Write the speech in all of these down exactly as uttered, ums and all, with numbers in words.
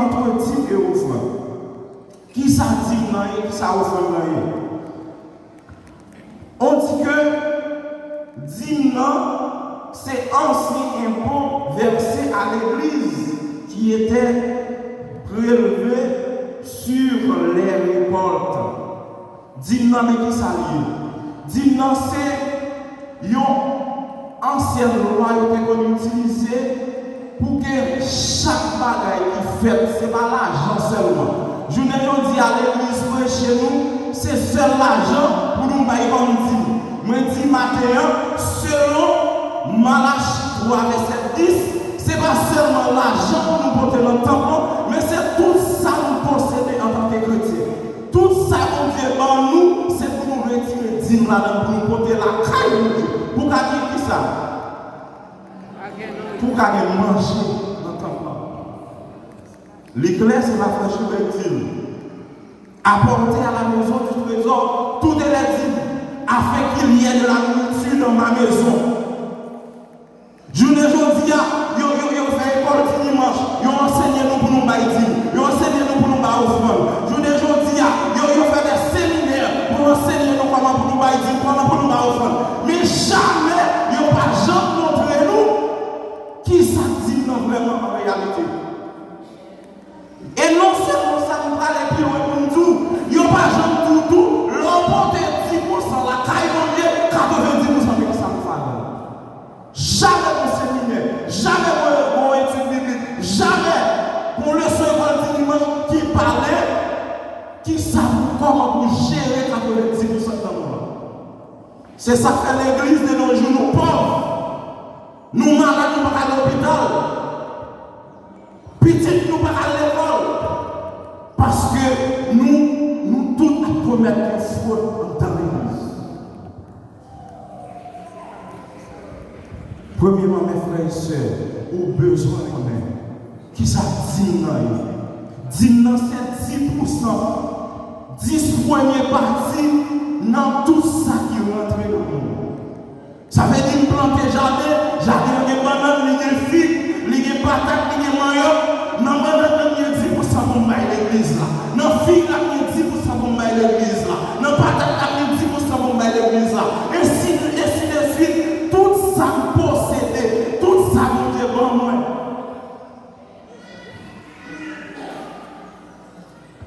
Antre dim e ofrann. Kisa dim nan ye? Kisa ofrann nan ye? On di ke dim nan se ansyen enpo vèse a legliz ki etè prelve sur les récoltes. Dim nan, men kisa l ye? Dim nan se yon ansyen lwa yo te konn itilize pou ke chak bagay ki fèt, se pa lajan sèlman. Jounen jodi a, legliz preche nou, se sèl lajan pou nou bay kòm dim. Mwen di maten an, selon Malachi twa vèsè dis, se pa sèlman lajan pou nou pote nan tanp lan, men se tout sa nou posede antanke kretyen. Tout sa Bondye ban nou, se pou nou retire dim ladan l, pou nou pote lakay Bondye. Pou ka gen kisa? Pou ka gen manje nan tanp lan. Li klè, se pa frè Chubert ki di l. Apportez à la maison du trésor toutes les dîmes, afin qu'il y ait de la nourriture dans ma maison. Jounen jodi a, yo, yo, yo fè ekòl di dimanch, yo ansenye nou pou nou bay dim, yo ansenye nou pou nou bay ofrann. Jounen jodi a, yo, yo fè de seminè pou ansenye nou kòman pou nou bay dim, kòman pou nou bay ofrann. Men jamè yo pa janm montre nou kisa dim nan vrèman an reyalite. E non sèlman sa, m prale pi lwen pou m di w, yo pa janm di w tou, lè w pote dis pousan lakay Bondye, katrevenndis pousan men kisa pou fè avè l. Jamè gon seminè, jamè gon, gon etid biblik, jamè gon leson ekòl di dimanch ki pale kisa pou, kòman pou jere katrevenndis pousan nan mond lan. Se sa k fè legliz de nos jours nou pòv. Nou malad, nou pa ka al lopital. Pitit nou pa ka al lekòl. Paske nou, nou tout ap komèt yon fwot anndan legliz. Premyeman, men frè e sè, ou bezwen konnen kisa dim nan ye. Dim nan se dis pousan, dis premye pati nan tout sa ki rantre nan mond. Sa vle di m plante jaden, jaden an gen bannann, li gen fig, li gen patat, li gen manyòk. Nan bannann nan, m gen dis pousan pou m bay legliz la. Nan fig la, m gen dis pousan pou m bay legliz la. Nan patat la, m gen dis pousan pou m bay legliz la. Ensi, ensi de suit, tout sa m posede, tout sa Bondye ban mwen.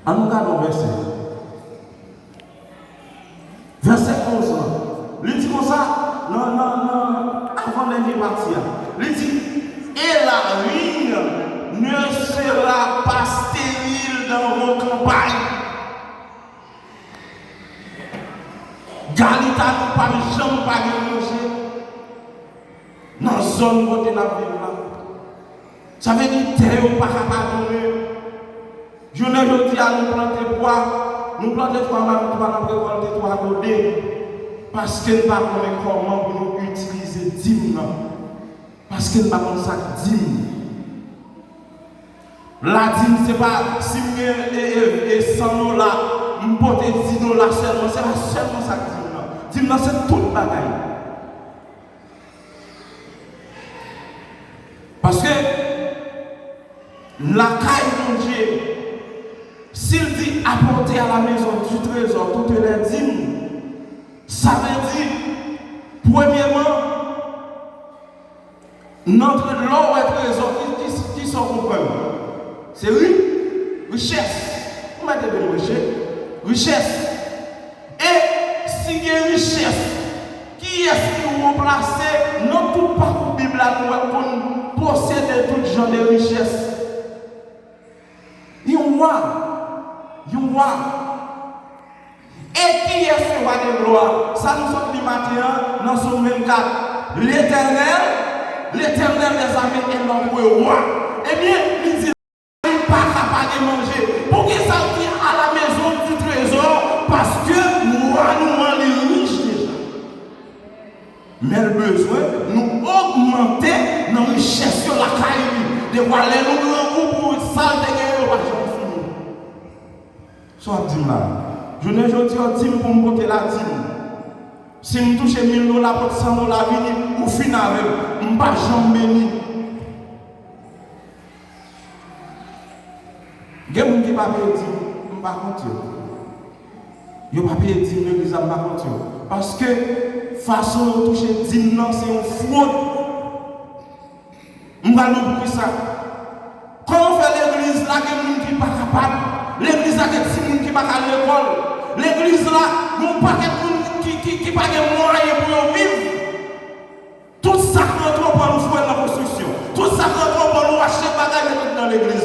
Ann nou gade yon vèsè. Vèsè onz lan, li di konsa, nan, nan, nan, avan dènye pati a, li di, et la vigne ne sera pas stérile dans vos campagnes. Galit a nou p ap janm pa gen manje nan zòn kote n ap viv la. Sa vle di tè yo pa ka padone. Jounen jodi a, nou plante pwa, nou plante twa, nou twa, n ap rekòlte twa gode. Paske n pa konnen kòman pou nou itilize dim nan. Paske n pa konn sa k dim. Ladim, se pa si m gen, e, e, e, san dola, m pote dis dola sèlman, se pa sèlman sa k dim nan. Dim nan se tout bagay. Paske lakay Bondye, si l di apportez à la maison du trésor toutes les dîmes, sa vle di, premyeman, nan tre-, lè w wè trezò, ki, ki, ki sa w konprann? Se ri-, richès. Ou mèt ede m preche. Richès. E si gen richès, kiyès ki wo plase nan tout pakou Bib la nou wè konn posede tout jan de richès? Yon wa. Yon wa. E kiyès se wa de glwa? Sa nou sot li maten an nan Sòm vennkat. Letènèl, Letènèl dèzame est notre roi. Ebyen, li di, li pa ka pa gen manje. Poukisa l di à la maison du trésor? Paske wa nou an li rich deja. Men l bezwen nou ogmante nan richès yo lakay li. Dekwa lè nou grangou pou sa l te genyen yo pa janm fini. Sa w ap di m la? Jounen jodi a, w di m pou m pote ladim. Si m touche mil dola, pote san dola vini, ou fin avè m. M pa janm beni. Gen moun ki pa peye dim, m pa kont yo. Yo pa peye dim legliz la, m pa kont yo. Paske fason yo touche dim nan, se yon fwod. M pral di w poukisa. Kòman fè legliz la gen moun ki pa kapab? Legliz la gen timoun ki pa ka al lekòl. Legliz la gen yon pakèt moun ki, ki, ki pa gen mwayen pou yo viv. Tout sa k rantre w pran, ou fouye nan konstriksyon. Tout sa k rantre w pran, ou achte bagay mete nan legliz la.